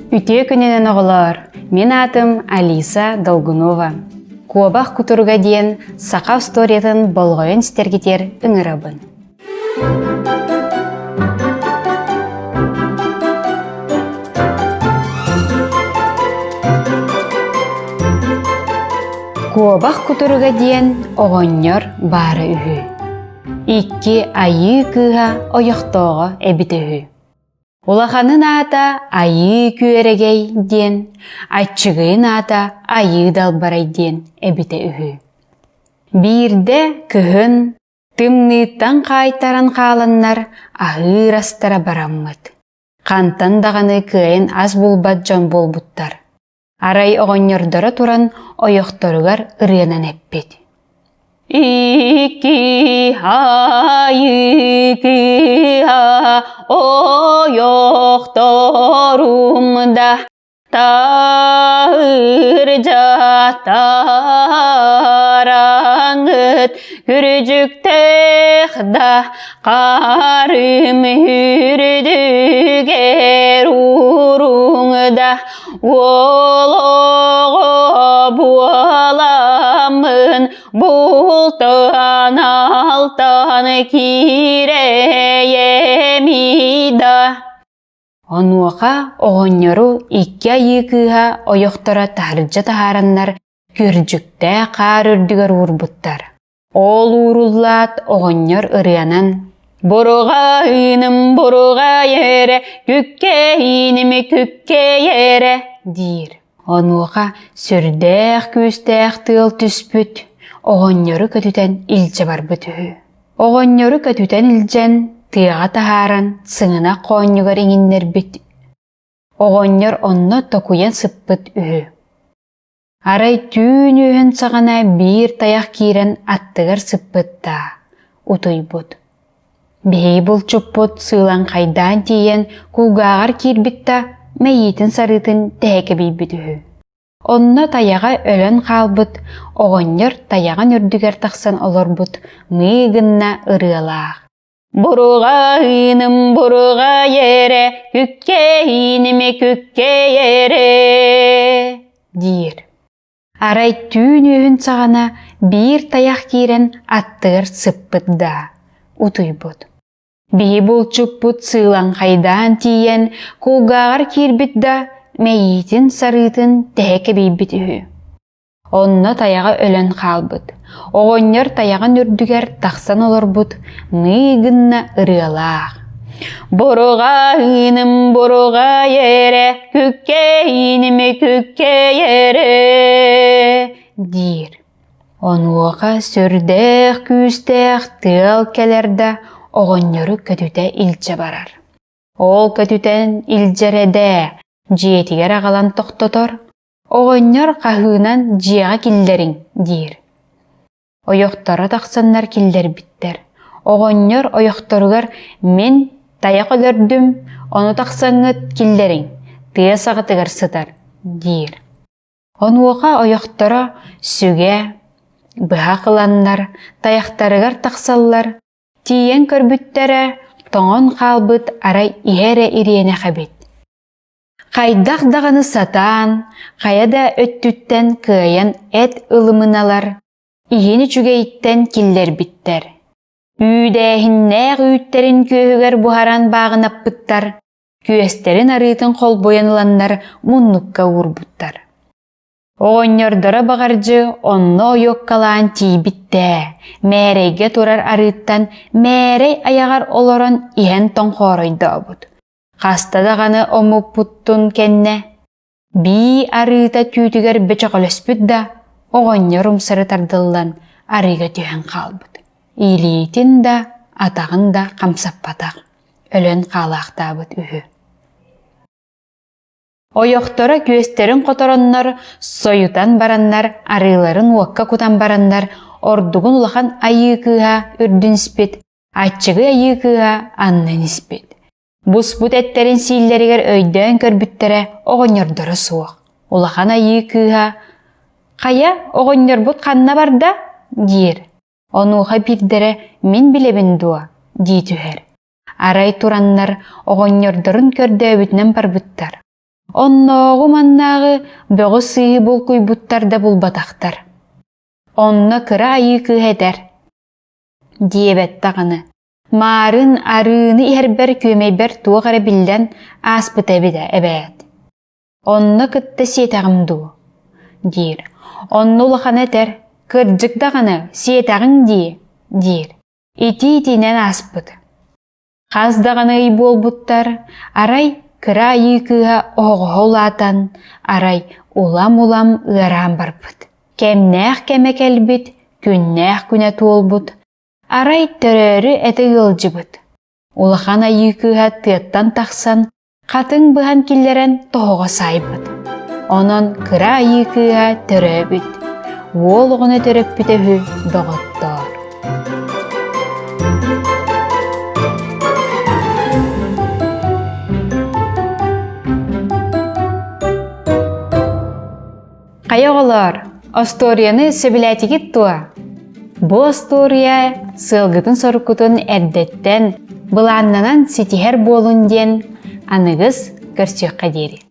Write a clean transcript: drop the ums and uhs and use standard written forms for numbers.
Үтүө күнүнэн оҕолоор! Мин аатым Алиса Долгунова. Куобах кутуруга диэн саха устуоруйатын болҕойон истэргитигэр ыҥырабын. Куобах кутуруга диэн оҕонньор баара үһү. Икки айыы кыыһа ойохтооҕо эбитэ үһү. Улаханын аата Айыы Күөрэгэй диэн, аччыгыйын аата Айыы Далбарай диэн эбитэ үһү. Биирдэ кыһын тымныыттан хаайтаран хааланнар аһыыр астара бараммыт. Хантан даҕаны кыайан ас булбат дьон буолбуттар. Арай оҕонньордоро туран ойохторугар ырыанан эппит: Икки айыкыа ойохторум да таһырдьа тараҥыт күрдьүктээх да харым үрдүгэр уруҥ да Уол оҕо буоламмын бултаан алтан киирэйэмий да Онуоха оҕонньору икки айыы кыыһа ойохторо таһырдьа таһаараннар күрдьүктээх хаар үрдүгэр уурбуттар. Ол ууруллаат оҕонньор ырыанан «Буруҕайыным буруҕай эрэ, күккэйиниме күккэй эрэ» диир. Онуоха сүрдээх күүстээх тыал түспүт, оҕонньору көтүтэн илдьэ барбыт үһү. Оҕонньору көтүтэн илдьэн, тыаҕа таһааран сыҥынах хоонньугар иҥиннэрбит. Оҕонньор онно токуйан сыппыт үһү. Арай түүн үөһүн саҕана биир тайах киирэн аттыгар сыппыт даа, утуйбут. Биһиги булчуппут сыылаҥхайдаан тиийэн кулгааҕар киирбит да, мэйиитин сарыытын тэһэ кэбийбит үһү. Онно тайаҕа өлөн хаалбыт, оҕонньор тайаҕын үрдүгэр тахсан олорбут мыы гынна ырыалаах. Буруҕайыным буруҕай эрэ, күккэйиниме күккэй эрэ диир. Арай түүн үөһүн саҕана биир тайах киирэн аттыгар сыппыт даа, утуйбут. Биһи булчуппут сыылаҥхайдаан тиийэн кулгааҕар киирбит да, мэйиитин сарыытын тэһэ кэбийбит үһү. Онно тайаҕа өлөн хаалбыт. Оҕонньор тайаҕын үрдүгэр тахсан олорбут мыы гынна ырыалаах: Буруҕайыным буруҕай эрэ, күккэйиниме күккэй эрэ диир. Онуоха сүрдээх күүстээх тыал кэлэр да оҕонньору көтүтэ илдьэ барар. Ол көтүтэн илдьэрэ дээ, дьиэтигэр аҕалан тохтотор, Оҕонньор хаһыынан дьиэҕэ киллэриҥ диир. Ойохторо тахсаннар киллэрбиттэр. Оҕонньор ойохторугар мин тайах өлөрдүм, ону тахсаҥҥыт киллэриҥ, тыа саҕатыгар сытар диир. Онуоха ойохторо сүгэ, быһах ыланнар тайахтарыгар тахсаллар, тиийэн көрбүттэрэ тоҥон хаалбыт арай иһэ эрэ ириэнэх эбит. Хайдах даҕаны сатаан, хайа да өттүттэн кыайан эт ылымыналар, иһин үчүгэйиттэн киллэрбиттэр. Үүдээһиннээх үүттэрин күөһүгэр буһаран бааҕынаппыттар, күөстэрин арыытын холбуйан ыланнар муннукка уурбуттар. Оҕонньордоро баҕардьы онно ойуоккалаан тиийбит ээ, мээрэйгэ турар арыыттан мээрэй айаҕар олорон иһэн тоҥхооройдообут. Хаста даҕаны омукпуттун кэннэ бии арыыта түүтүгэр бөчөҕөлөспүт да, оҕонньор умсары тардыллан арыыга түһэн хаалбыт. Илиитин да, атаҕын да хамсаппатах, өлөн хаалаахтаабыт үһү. Ойохторо күөстэрин хотороннор, сойутан бараннар, арыыларын уокка кутан бараннар, ордугун улахан айыы кыыһа үрдүн испит, Аччыгый айыы кыыһа аннын испит. Буспут эттэрин сииллэригэр өйдөөн көрбүттэрэ оҕонньордоро суох. Улахан айыы кыыһа «Хайа, оҕонньорбут ханна барда?» диир. Онуоха биирдэрэ «Мин билэбин дуо?» дии түһэр. Арай тураннар оҕонньордорун көрдөөбүтүнэн барбыттар. Оннооҕу-маннааҕы бөҕү-сыыһы булкуйбуттар да булбатахтар. Онно кыра айыы кыыһа этэр: диэбэт даҕаны, маарын арыыны иһэрбэр күөмэйбэр туох эрэ биллэн ааспыта эбитэ эбээт. Онно кытта сиэтэҕим дуу диир. Онно улахана этэр: кырдьык даҕаны, сиэтэҕиҥ дии диир. Итии-итиинэн ааспыт. Хас даҕаны ый буолбуттар, арай кыра айыы кыыһа оһоҕоһо улаатан, арай улам-улам ыараан барбыт. Кэмнээх кэмэ кэлбит, күннээх күнэ туолбут, арай төрөөрү этэ ыалдьыбыт. Улахан айыы кыыһа тыаттан тахсан, хатыҥ быһан киллэрэн тоһоҕо саайбыт. Онон кыра айыы кыыһа төрөөбүт. Уол оҕону төрөппүтэ үһү доҕоттоор. Хайа оҕолоор, остуоруйаны сөбүлээтигит дуо? Бу остуоруйа сыалгытын-соруккутун эрдэттэн былааннанан ситиһэр буолун диэн аныгыс көрсүөххэ диэри.